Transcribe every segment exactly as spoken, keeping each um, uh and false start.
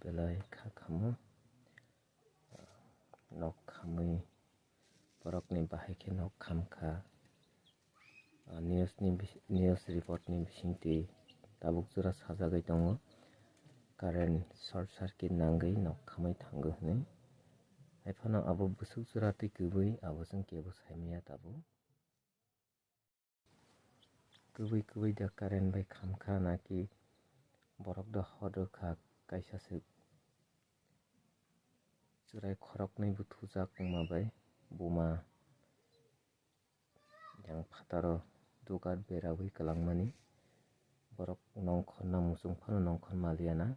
Belai kha khamo. Nok khamwi borokni bahai khe nok kham kha. Ah, news ni bis-, news report ni bisingtwi tabuk jora sajagwi tongo, current short circuit nangwi nok khamwi thango hwnwi. Haiphano abo bwswk jora twi kwbwi abo chwng kebo saimanya tabuk. Kwbwi kwbwi da current bai khamkha naki borok da hor rwkha kaisa se chwrai khoroknwi buthujak wngma bai buma yang phataro dugar berawi kwlangmani borok nongkhorna muchung phano nongkhor maliya na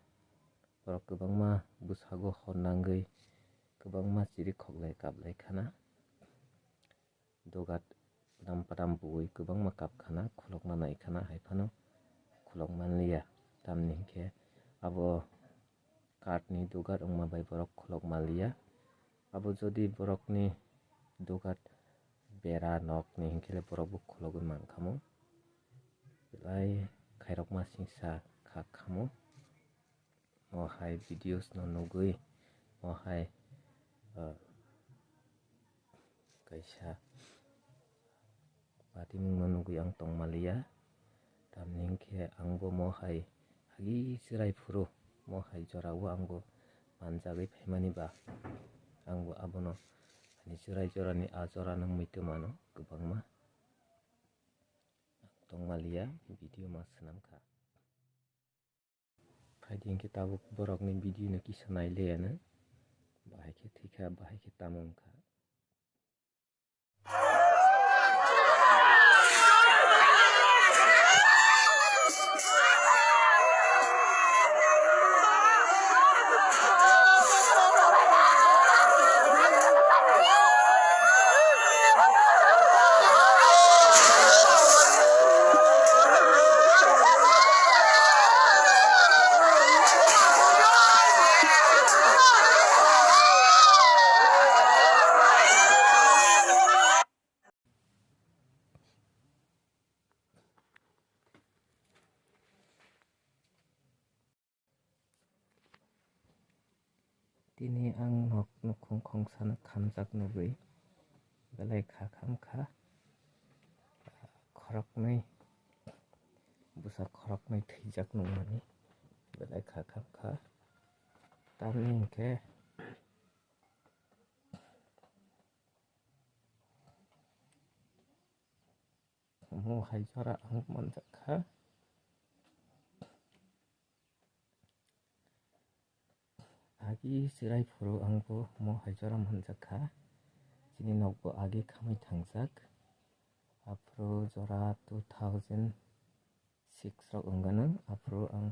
borok kwbangma bwsago hor nangwi kwbangma chiri khoklai kaplai khana. Dogat padam padam bui kwbangma kap khana, khulokna nai khana, hai phano khulok manliya. Tamni hinkhe abo kath ni dogat wngma bai borok khulok manliya. Abo jodi borokni dogat bera nok ni hinkhe borok bo khulogwi mankha mo. Belai khairokma singsa kha khamo. Mo hai videos no nugwi, mo hai, ah, kaisa patimung no nugwi ang tongmaliya. Tamni hinkhe ang bo mo hai agi chwrai phuru mo hai jora o ang bo manjagwi phaimani ba ang bo abono ani chwrai jorani a jora no muitu mano kwbangma. Ang tongmaliya video ma swnam kha. Phaidi hinkhe tabuk borokni video no kisa nailaiano. Bahai khe thwikha, bahai khe tamo wngkha. Tini ang nok nukhung khongsano khamjak nugwi belai kha khamkha. Khoroknwi, bwsa khoroknwi thwijak nukmani belai kha khamkha. Tamni hinkhe omo hai jora ang manjak kha. Agi chwrai phuru ang bo omo hai jora manjak kha. Chini nok bo agi khamwi thangjak. Aphuru jora two thousand six rok wngano. Aphuru ang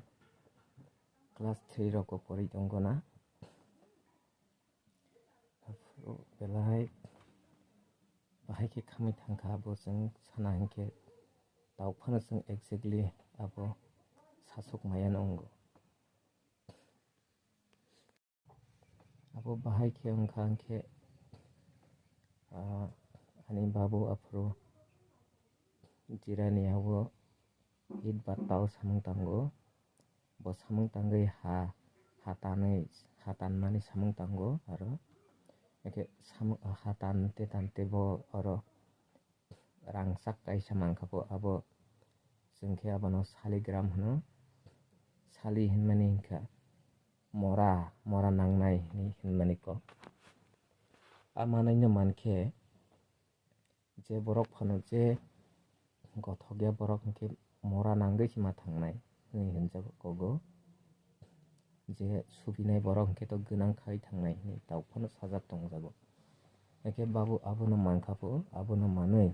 class three rogo pori tongona. Aphuru belai bahai khe khamwi thangkha, abo chwng sana hinkhe tau phano chwng exactly abo sasok maya no wngo. Abo bahai khe wngkha hinkhe, ah, ani babu aphuru jirani abo it ba tau samung tango. Bo samung tangwi ha, ha tanwi, ha tanmani samung tango aro. Hinkhe samung, ha tante tante bo oro rangchak kaisa mankha bo, abo chwng khe abono saligram hwno. Sali hinmani hinkha mora, mora nangnai hinwi hinmani kok. A manwino mankhe je borok phano je gothokya borok hinkhe mora nangwi se ma thangnai hinwi hinjago kogo. Je subinai borok hinkhe to gwnang khai thangnai hinwi tau phano sajak tongjago. Hinkhe babu abono mankha pho, abono manwi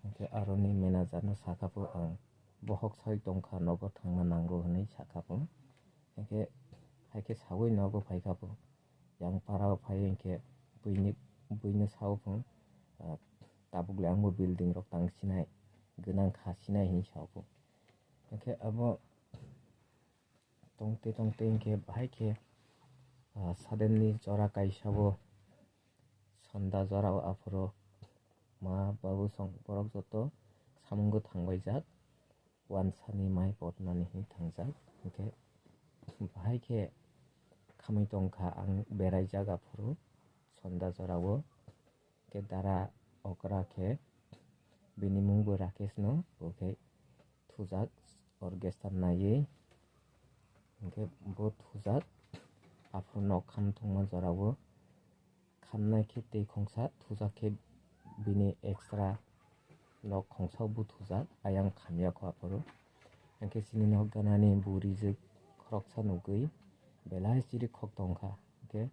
hinkhe aroni manager no sakha pho, ang bohok sai tongkha, nogo thangna nango hinwi sakha pho. Hinkhe haikhe sawi nogo phaikha pho. Yang para o phai hinkhe buini, buino sao pho, ah, tabuk le ang bo building rok tang sinai, gwnang kha sinai hinwi sao pho. Hinkhe abo tongtwi tongtwi hinkhe bahai khe, ah, suddenly jora kaisa o sonda jora o aphuru ma babu song borok joto samungo thangbaijak, wansani mai potmani hinwi thangjak. Hinkhe bahai khe Hamwi tongkha ang beraijak aphuru sonda jorao. Khe dara okra khe bini mungbo Rakesh no, bo khe thujak orchestra naiwi. Hinkhe bo thujak aphuru nok kham thangma jorao. Khamnai khe tei khongsa thujak khe bini extra nok khongsa bo thujak, ayang khamya kho aphuru. Hinkhe chini nok ganani bwrwi jwk khoroksa nugwi belai chiri khok tongkha. Hinkhe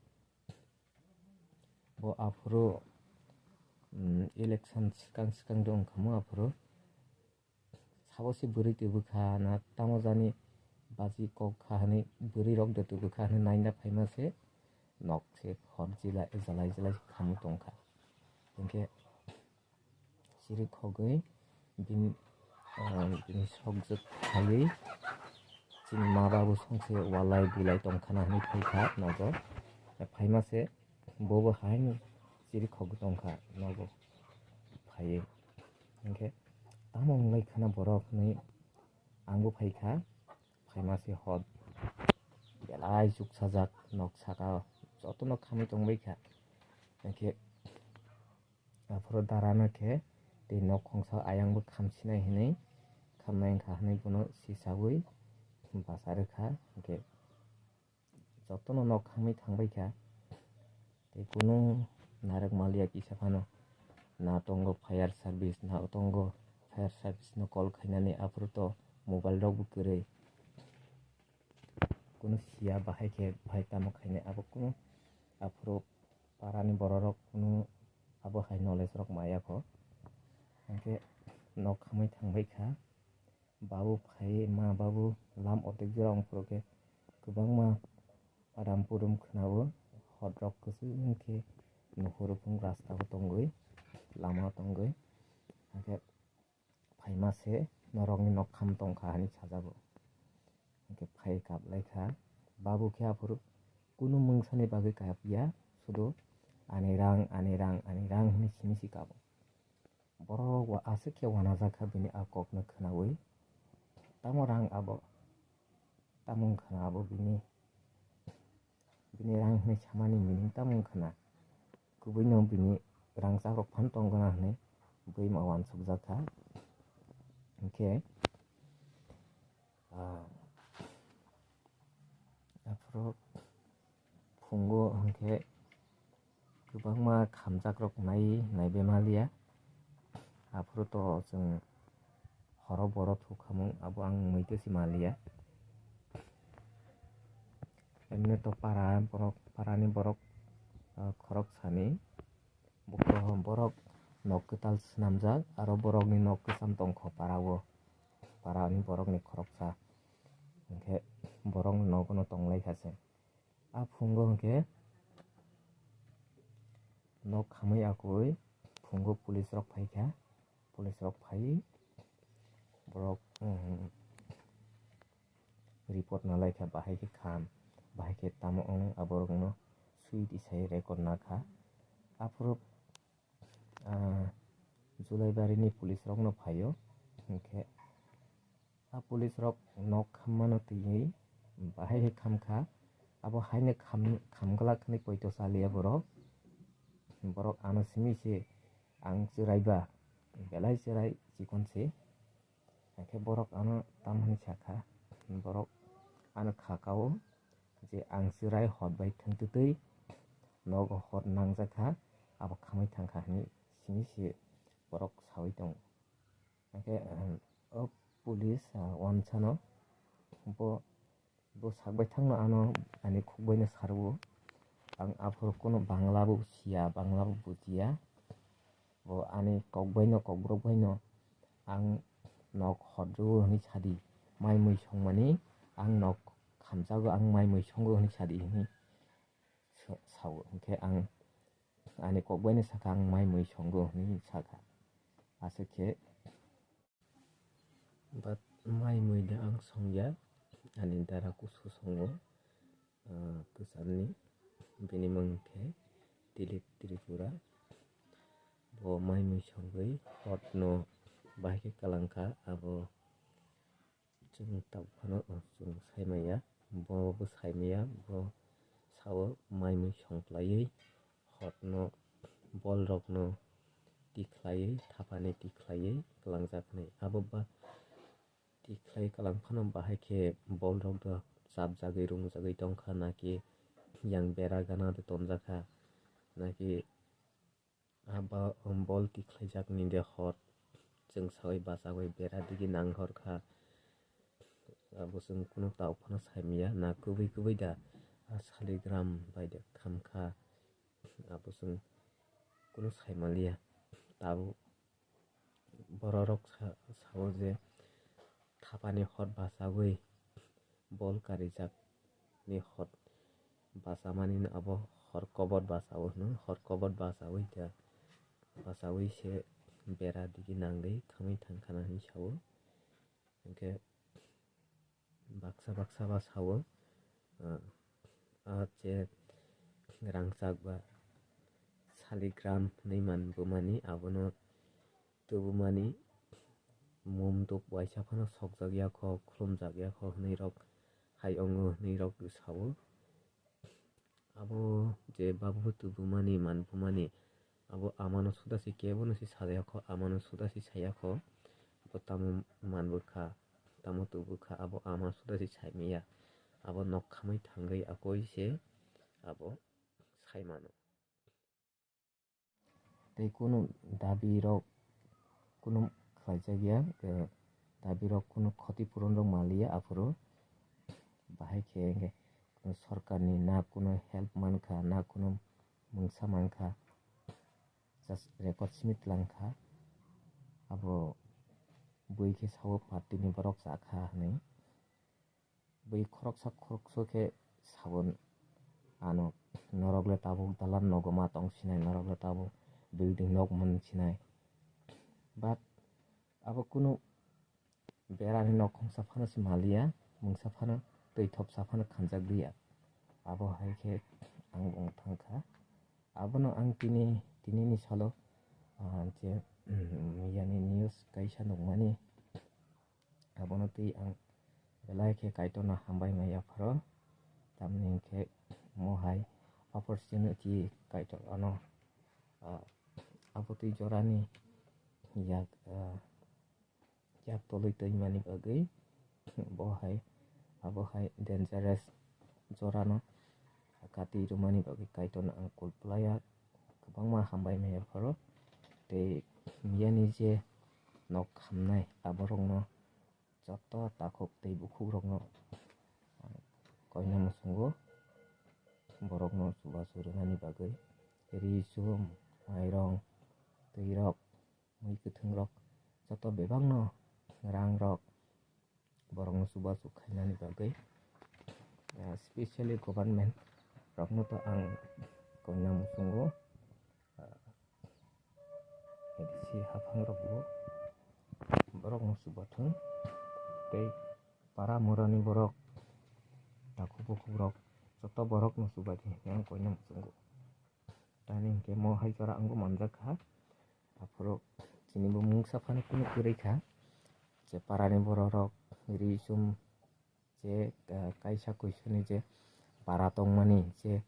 bo aphuru, um, election swkang swkang de wngkha mo aphuru. Sabo se bwrwi twi bwkha na tamo jani baji kok kha hwnwi bwrwi rok de twi bwkha hwnwi naina phaima se nok se hor jila jalai jalai khamwi tongkha. Hinkhe chiri khogwi bini, ah, bini sokjwk khaiwi chini ma babu songse walai bulai tongkha na hwnwi phaikha nogo. Phaima se bobo haino chiri khogwi tongkha nogo phaiwi. Hinkhe tamo wngwi khana borok hwnwi angbo phaikha, phaima se hor belai chuksajak nok saka jotono khamwi tongbaikha. Hinkhe aphuru darano khe tei nok khongsa ayangbo khamsinai hwnwi khamnai wngkha hwnwi bono sisaui basa rwkha. Hinkhe jotono nok khamwi thangbaikha. Tei kunu narwk maliya kisa phano. Na tongo fire service, na tongo fire service no call khainani aphuru to mobile rok bo kwrwi. Kunu siya bahai khe bahai tamo khainai abo kunu aphuru parani borok rok kunu abo hai knowledge rok maya kho. Hinkhe nok khamwi thangbaikha. Babu phai ma babu lam ordek jora wng phuru khe kwbangma adam pudum khwnao hot rok kwchwng khe nuhur rwphung rasta o tongwi lama o tongwi. Hinkhe phaima se norokni nok kham tongkha hwnwi sajago. Hinkhe phai kap lai kha. Babu khe aphuru kunu mungsani bagwi kap ya, sudu ani rang, ani rang, ani rang hwnwi simi si kabo. Borok wa aswk khe wanajak kha bini a kokno khwnaui. Tamo rang abo, tamo wngkha na abo bini, bini rang hwnwi samani meaning tamo wngkha na? Kubui no bini rangchak rok phan tong gana hwnwi bui ma uansuk jak kha. Hinkhe, ah, aphuru phungo hinkhe kwbangma khamjak rok nai, naibe maliya. Aphuru to chwng horo boro thukhamung abo ang muitu si maliya. Emne to para borok, parani borok, ah, khorok sani. Bukhro borok nok kwtal swnamjak, aro borokni nok kwcham tongkho para-o, parani borokni khoroksa. Hinkhe borok nogono tonglaikha se. A phungo hinkhe nok khamwi akui phungo police rok phaikha, police rok phaiwi borok, um, report nalaikha, bahai khe kham, bahai khe tamo wng, aborokno swi tisai record nakha. Aphuru, ah, Julaibarini police rokno phaio, hinkhe a police rok nok khammano twiwi bahai khe khamkha. Abo haino kham-, khamglak hwnwi poito chaliya borok. Borok ano simi se ang chwraiba, belai chwrai chikon se. Hinkhe borok ano tamoni sakha, borok ano khakao je ang chwrai hot bai thwngtwtwi nogo hot nangjakha, abo khamwi thangkha hwnwi simi se borok saui tongo. Hinkhe, o police, ah, wansano bo Bo sak baithangno ano ani khukbaino sarwo. Ang aphuru kuno Bangla bo siya, Bangla bo bujiya. Bo ani kokbaino, kokborok baino ang nok hotjago hwnwi sadi. Mai mui songmani ang nok khamjago, ang mai mui songo hwnwi sadi hwnwi sa-, sao. Hinkhe ang ani kokbaino sakha, ang mai mui songo hwnwi sakha. Aswk khe But mai mui de ang songya, ani dara kusu songo, ah, kwcharni, bini mung khe Dilip Tripura. Bo mai mui songwi hotno bahai khe kwlangkha, abo chwng tabuk phano chwng saimanya, bo bo saimanya, bo tao mai mui songklaiwi hotno, bolrokno tikhlaiwi, thapani tikhlaiwi kwlangjak hwnwi. Abo ba tikhlai kwlang phano bahai khe bolrok do chapjagwi, rungjagwi tongkha, naki yang bera gana de tonjakha, naki a ba-, bol tikhlaijakni de hor chwng saui bachagwi bera digi nanghorkha. Abo chwng kunu tao phano saimanya, na kubui kubui da a saligram bai de khamkha. Abo chwng kunu saimaliya. Tabuk bororok sa-, sao je thapani hot bachagwi bol karijakni hot bachamani abo hor kobor bachao hwno, hor kobor bachaui da, bachaui se bera digi nangwi khamwi thangkhana hinwi sao. Hinkhe baksa baksa ba sao, ah, ah, je rangchak ba saligram hwnwi man bumani abono tubumani mum duk waisa phano sokjak ya kho, khulumjak ya kho hwnwi rok hai wngo hwnwi rok sao. Abo je babu tubumani, manbumani, abo amano suda se kebono se sajaya kho, amano suda se saya kho, abo tamo manbukha, tamo tubukha, abo ama suda se saimaya, abo nok khamwi thangwi akoi se abo saimano. Tei kunu dabi rok kunu khlaijak ya, eh, dabi rok kunu khoti puron rok maliya aphuru. Bahai khe hwnkhe kunu sorkarni na kunu help mankha, na kunu mungsa mankha, just record simi twlangkha. Abo bui khe sao party ni borok chakha hwnwi. Bui khoroksa khoroksa khe sabon ano, norok le tabuk dalan nogo ma tong sinai, norok le tabuk building nok man sinai. But abo kunu berani nok khongsa phano se maliya, mungsa phano twi thopsa phano khanjak liya. Abo hai khe ang bung thangkha. Abono ang tini, tinini salo, ah, je, mm, mediani news kaisa nukmani. Abono twi ang belai khe Kaitorno hambai maya pharo, tamni hinkhe mo hai opportunity Kaitor ano, ah, abo twi jorani yak, ah, yak tolwi tongmani bagwi bo hai, abo hai dangerous jorano kati rwmani bagwi Kaitorno ang kul phlaiya, kwbangma hambai maya pharo. Tei miyani je nok khamnai aborokno joto takhuk tei bukhukrokno koina muchungo borokno chubachu rwnani bagwi ri chum, mairong, twirok, mui kwthwngrok joto bebakno rangrok borokno chubachu khainani bagwi, ah, specially government rokno to ang koina muchungo, ah, A D C haphangrokbo borokno chubathung tei para murani borok takhuk bukhukrok joto borokno chubaidi hinwi ang koina muchungo. Tamni hinkhe mo hai jora angbo manjak kha. Aphuru chini bo mungsa phano kunu kwrwi kha. Je parani borok rok ri chum je, ah, kaisa kuisuni je para tongmani je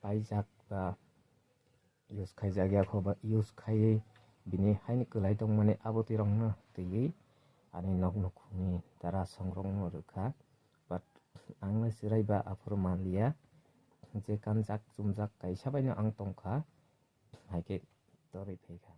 paijak ba use khaijak ya kho ba use khaiwi bini haini kwlai tongmani abo twi rokno twiwi ani nok nukhungni dara songrokno rwkha. But ang le chwrai ba aphuru manliya je kanjak chumjak kaisa baino ang tongkha. Hai khe torwi phai kha.